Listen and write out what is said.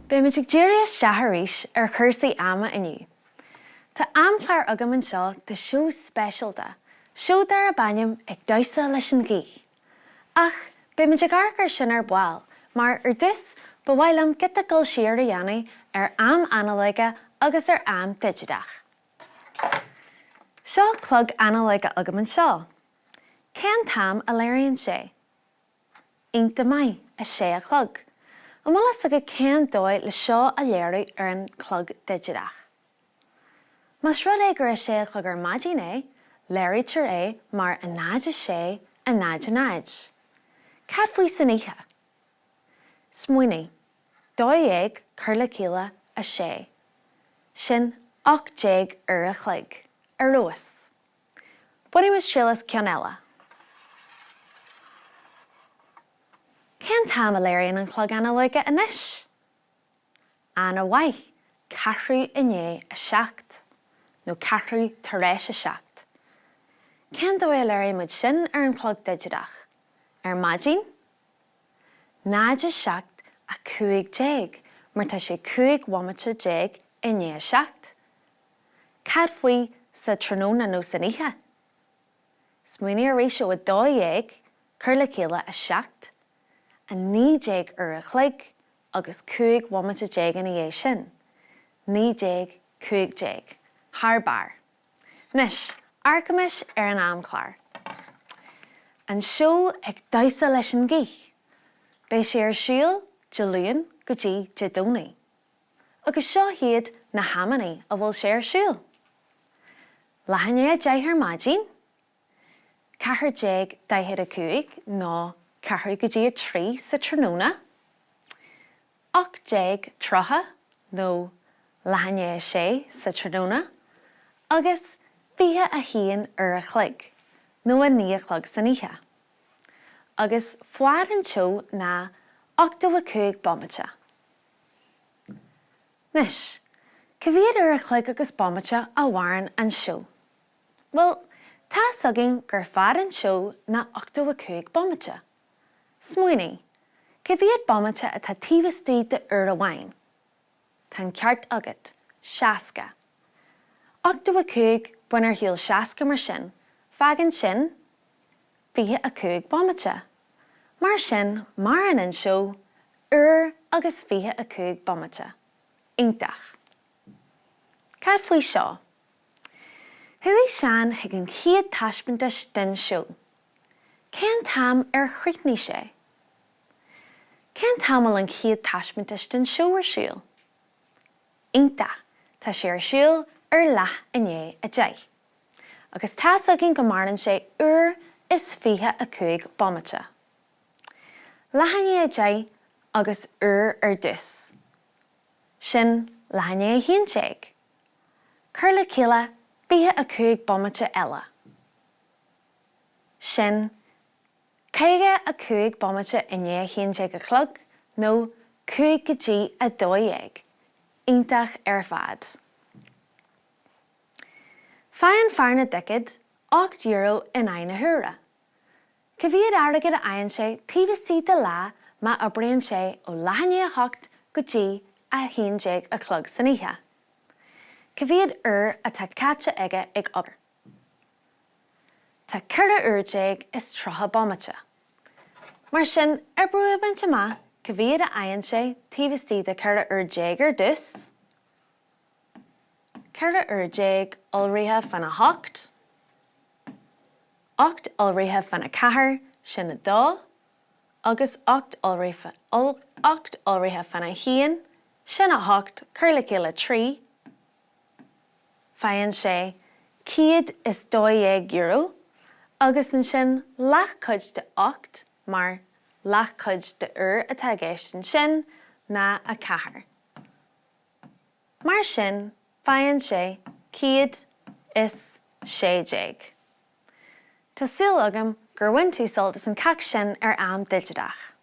Beimid ag díriú isteach arís ar chúrsaí ama inniu. Tá amchlár agam anseo do seó speisialta, seó darb ainm Ag Damhsa leis an Ghaoth. Ach beimid ag amharc air sin ar ball, mar ar dtús ba mhaith liom giota dul siar a dhéanamh ar am analóige agus ar am digiteach. Seo clog analóige agam anseo. Cén t-am a léiríonn sé? Iontach maith, 6 a chlog. An bhfuil fhios agat cén dóigh le seo a léiriú ar an chlog digiteach? Más rud é gur 6 a chlog ar maidin é, léirítear é mar 0 6 0 0. Cad faoi san oíche? Smaoinigh, 12 cur le chéile 6. Sin 18 uair a chloig. Ar fheabhas! Bainimis triail as ceann eile. Cén t-am a léiríonn an clog analóige anois? Ana-mhaith, ceathrú i ndiaidh a 7, nó ceathrú tar éis a 7. Cén dóigh a léiríonn muid sin ar an chlog digiteach? Ar maidin? 0 7 15 mar tá sé 15 bhomaite i ndiaidh a 7. Cad faoi sa tráthnóna nó san oíche? Smaoinigh arís ó 12 cur le chéile 7, 19 uair a chloig agus 15 bhomaite ina dhiaidh sin, 19, 15. Thar barr. Anois, amharcaimis ar an amchlár. An seó Ag Damhsa leis an Ghaoth! Beidh sé ar siúl Dé Luain go dtí Dé Domhnaigh. Agus seo hiad na hamannaí a bhfuil sé ar siúl. Leath i ndiaidh 10 ar maidin, 14:45 nó ceathrú go dtí 3 sa tráthnóna, 18:30 nó leath i ndiaidh 6 sa tráthnóna agus 21 uair a chloig nó 9 a chlog san oíche. Agus fad an tseó ná 85 bomaite. Anois, cá mhéad uair a chloig agus bomaite a mhaireann an seó? Bhuel, tá's againn gur fad an tseó ná 85 bomaite. Smaoinigh, cá mhéad bomaite atá taobh istigh de uair amháin? Tá an ceart agat, 60. 85 bain ar shiúl 60 mar sin, fágann sin 25 bomaite. Mar sin, maireann an seó uair agus 25 bomaite. Iontach! Cad faoi seo? Chuaigh Seán chuig an chéad taispeántas den seó. Cén t-am ar chríochnaigh sé? Cén t-am a bhfuil an chéad taispeántas den seó ar siúl? Iontach! Tá sé ar siúl ar leath i ndiaidh 10. Agus tá's againn go maireann sé uair is 25 bomaite. Leath i ndiaidh 10 agus uair ar dtús. Sin leath i ndiaidh 11. Cuir le chéile 25 bomaite eile. Sin 55 bomaite i ndiaidh 11 a chlog nó 5 go dtí 12. Iontach ar fad. Faigheann fear na dticéad €8 in aghaidh na huaire. Cá mhéad airgid a fhaigheann sé taobh istigh de lá má oibríonn sé ó leath i ndiaidh 8 go dtí 11 a chlog san oíche? Cá mhéad uair atá caite aige ag obair? Tá 14 uair is 30 bomaite. Mar sin, oibreoimid amach cá mhéad a fhaigheann sé taobh istigh de 14 uair ar dtús. 14 uair iolraithe fán 8, 8 iolraithe fán 4, sin 2, agus 8 iolraithe 8 iolraithe fán 1, sin 8, cuir le chéile 3, faigheann sé €112, agus ansin leathchuid de 8, mar leathchuid de uair atá i gceist ansin, ná 4. Mar sin, faigheann sé 116. Tá súil agam gur bhain tú sult as an ceacht sin ar am digiteach.